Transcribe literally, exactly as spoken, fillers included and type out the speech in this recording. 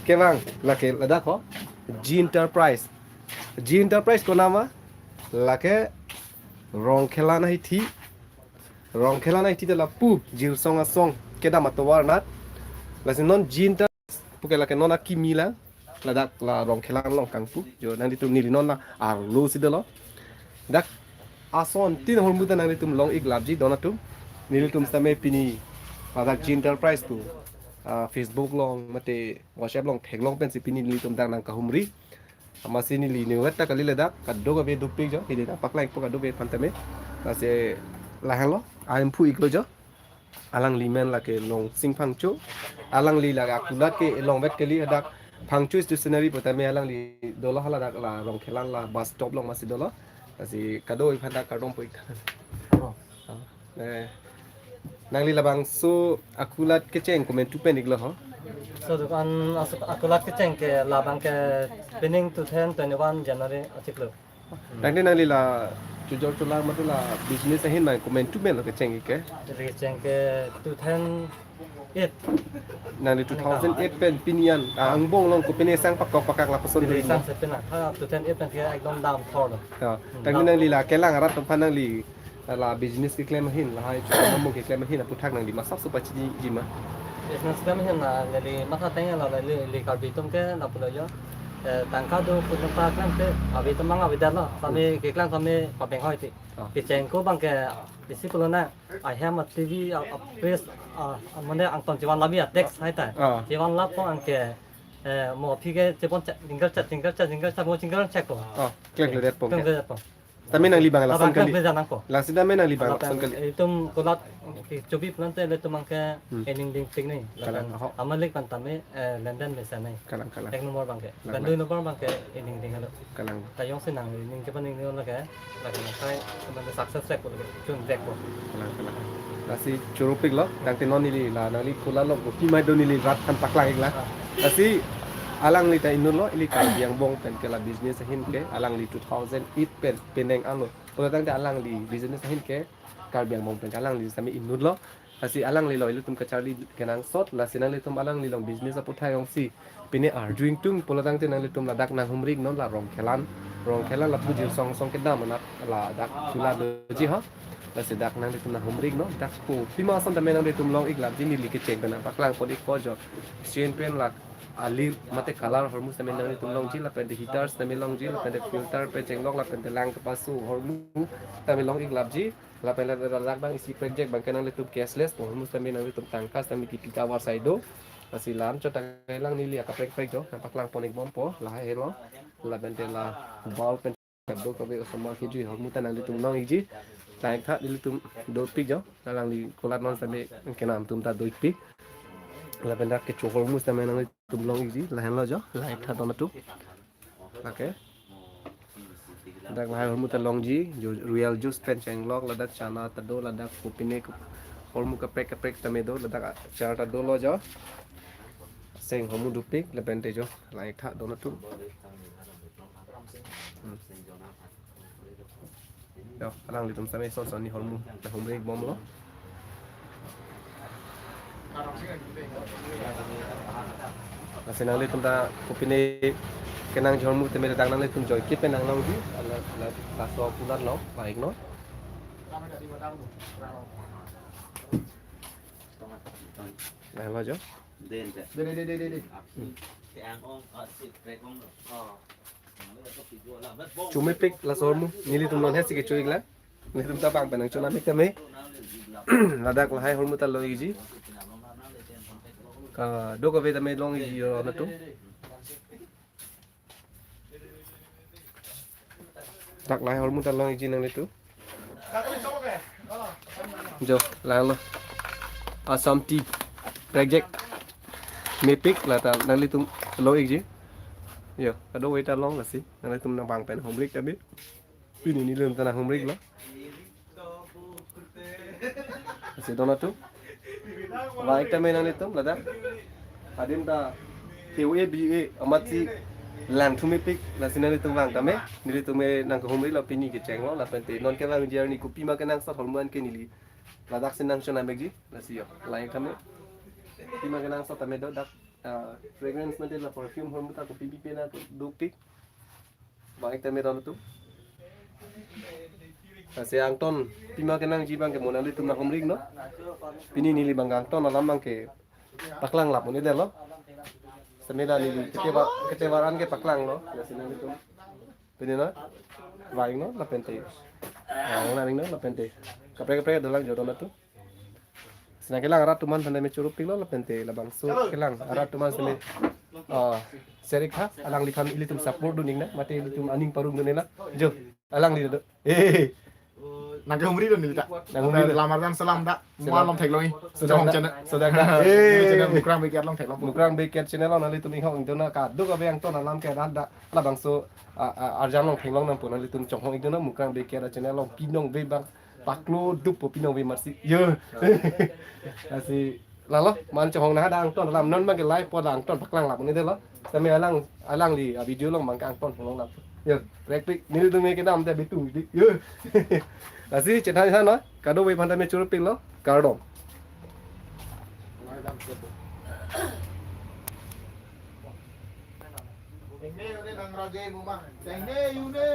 kevang lake ladak ho, G Enterprise. G Enterprise konama lake Rongkhelan ahithi. Rongkhelan ahithi ta lapu Jirsong asong kedam atovar anat. Lasi non G Enterprise puke lake non akimi lang, ladak la Rongkhelan along kangpu. Jo, nanglitum neli non la arlo si dolo. Dak asontin ahormu ta nanglitum long-ik lapji don atum. Nelitum sitame pini ladak G Enterprise pu, ah, Facebook along mate WhatsApp along theklong pensi pini nelitum dak nangkahumri. Amatsi neli inutvet ta kali, ladak kadokave dopik jo, neli nangpaklangpo kadokave aphan tame. Lasi lahenlo, ahemphu-iklo jo. Alangli men lake Longsing Phangcho. Alangli lake akulat ke longvet kali, hadak Phangcho Stationery pu tame alangli dolo, haladak la Rongkhelan la bus stop along amatsi dolo. Lasi kadokave aphan ta kardom pu-ik tha. Oh. Eh, nangli labangso akulat kecheng komantu pen-iklo ho? So dukan as-, akulat kecheng ke labang ke pining two thousand twenty-one January achiklo. Tangte nangli la chojor cholang mate la business ahin ma komantu pen lo kecheng-ik ke? Kecheng ke two thousand eight. Nangli two thousand eight pen pini an, ah, angbong along kopine sang pakok pakak lapuson. Pini do sang ino. Sepena, ha, two thousand eight pen ke ekdom dam thor do. Ya, hmm, tangte dam nangli thor. La kelang arat atum aphan nangli la business keklem ahin, lahai chojor mo keklem ahin aputhak nangli masap so pachiniji ma? Business keklem ahin la neli matha tenglo, neli, neli Karbi atum ke lapulo jo. Eh, tangka do pu atum ta klemkle, ave atum abang avedetlo, sitame keklang sitame pabeng hoi ti. Ah. Kecheng ko abang ke isi pulo na, I have a T V, a, a press, a, a, mane angton chevan labi a text hai ta. Ah. Chevan lap ko anke, eh, mo aphi ke chepon chat, jingle chat, jingle chat, jingle chat, mo jingle chat ko. Ah, klemkledetpo. Klemkledetpo. Sitame nangli abang lason kali. Abang klemkledet nangpo. Lasi sitame nangli abang lason kali. Itum kulat kechobi pulote ilitum abang ke, hmm, ening dingpik ni. Kalang, lapen ho. Amalik pen tame, eh, lenden mesen ni. Kalang, kalang. Ek nombor abang ke. Kalang, kalang. Dui nombor abang ke ening ding halo. Kalang. Kayong si nangli ning kepaning ni lake, lake nangkai, kemen success vek po, chun vek po. Kalang, kalang. Lasi choro-iklo, tangte non neli la, nangli kulat along kopima do neli rat aphan paklang-iklo. Ah. Lasi alangli ta inutlo, ili Karbi angbong pen ke la business ahin ke, alangli two thousand eight pen penang-iklo. Pulo tangte alangli business ahin ke, Karbi angbong pen ke alangli sitame inutlo. Lasi alanglilo ilitum kacharli kenangsot, lasi nanglitum alangli along business aputhak jongsi pine arju ingtung, pulo tangte nanglitum ladak nanghumri-iknon la Rongkhelan, Rongkhelan lapu Jirsong asong kedam anat ladak chula doji ho. Lasi dak nanglitum nanghumri-iknon, dak kopima ason tame nanglitum long-ik lapji, neli kecheng pen nangpaklangpon-ikpo jo. Stain pen la alir mate color ahormu sitame nanglitum longji, lapente heater sitame longji, lapente filter pen chenglok, lapente lang kepasu ahormu sitame long-ik lapji. Lapen ladak abang isi project abang ke nanglitum cashless, ahormu sitame nanglitum tangka sitame kipi tovar sai do. Lasi lam chot tanglang neli akaprek prek jo nangpaklangpon-ikbompo, lahai helo. Lapente la bulb pen kadokave osomar kejui ahormu ta nanglitum long-ikji. Tangka nelitum dopik jo, alangli kulat non sitame kenam atum ta do-ikpik. Lapen dak kecho ahormu sitame nanglitum long-ikji, lahenlo jo, lahai tha don atum. Okay. Dak lahai ahormu ta longji, ju-, royal juice pen chenglok, ladak chana ta do, ladak kopine ko-, ahormu kaprek kaprek tame do, ladak achar ta dolo jo. Seng ahormu dopik, lapente jo, lahai tha don atum. Hmm. Jo, alanglitum sitame son son ni ahormu nanghumri-ikbomlo. Lasi nanglitum ta kopine kenangji ahormu tame ladak nanglitum joike pen nanglongji, ala, ala, laso kulat along, baik no. Lahenlo jo. Chomepik laso ahormu, nelitum non hesi kecho-iklo. Nelitum ta bang pen nangchonam-ik tame. Ladak lahai ahormu ta long-ikji. Kadokave tame long-ikji don atum. Dak lahai ahormu ta long-ikji nanglitum. Jo, lahenlo. Assam Tea Project. Mepik la ta nanglitum long-ikji. Jo, kadokave ta long lasi. Nanglitum nang bang pen humri-ik tame. Pini nelitum ta nanghumri-iklo. Lasi don atum. Vang-ik tame nanglitum ladak. Adim ta T O A B A amatsi lang thumepik, lasi nanglitum vang tame. Nelitum nangkahumri-iklo, pini kechenglo, lapente non kevangji arni kopima kenangsot ahormu anke neli ladaksi nangchonam-ikji, lasi jo, lang-ik tame. Kopima kenangsot tame do dak. Ah, fragrance mate la perfume hormu ta kopi pipe na dopik. Bang-ik tame don atum. Lasi angton pima kenangji abang ke mo nanglitum nanghumri-iknon. Pini neli abang angton alam abang ke paklang lap un-edetlo. Setame la neli ketevar, ketevar an ke paklanglo. Lasi nanglitum pini na vang-iknon lapente. Vang nang-iknon lapente. Kaprek kaprek dolang jodon atum. Lasi nangkelang arat atum aphan tame choro-iklo lapente labangso kelang arat atum aphan setame, ah, share-ik tha, alangliphan ilitum support dun-iknang, mate ilitum aning parong dun-iknang. Jo, alangli do. Eh, nangkehumri dun neli ta. Nanghumri dun. Lamar dan salam ta. Salam. Malom theklong-i. Sudah Jong da, channel. Sudah da. Ini channel Eh. Mukrang Bey Ket along theklong. Mukrang Bey Ket channel along nanglitum inghong ingdun na kadokave angton alam ke rat ta labangso, ah, ah, arjan along theklong nangpo, nanglitum chonghong ingdun na Mukrang Bey Ket channel along pinong ve abang paklo dup po pinong ve masi. Yo. Lasi lalo man chonghong na hadak angton alam non abang ke live po la angton paklang lap un-edetlo. Setame alang, alangli, ah, video along abang ke angton theklong nang. Yo, replik nelitum ke kedam ta betung di. Yo. Lasi chethan tha no, kadokave aphan tame choro-iklo, kardom. Tengne une nang raje muma. Tengne une.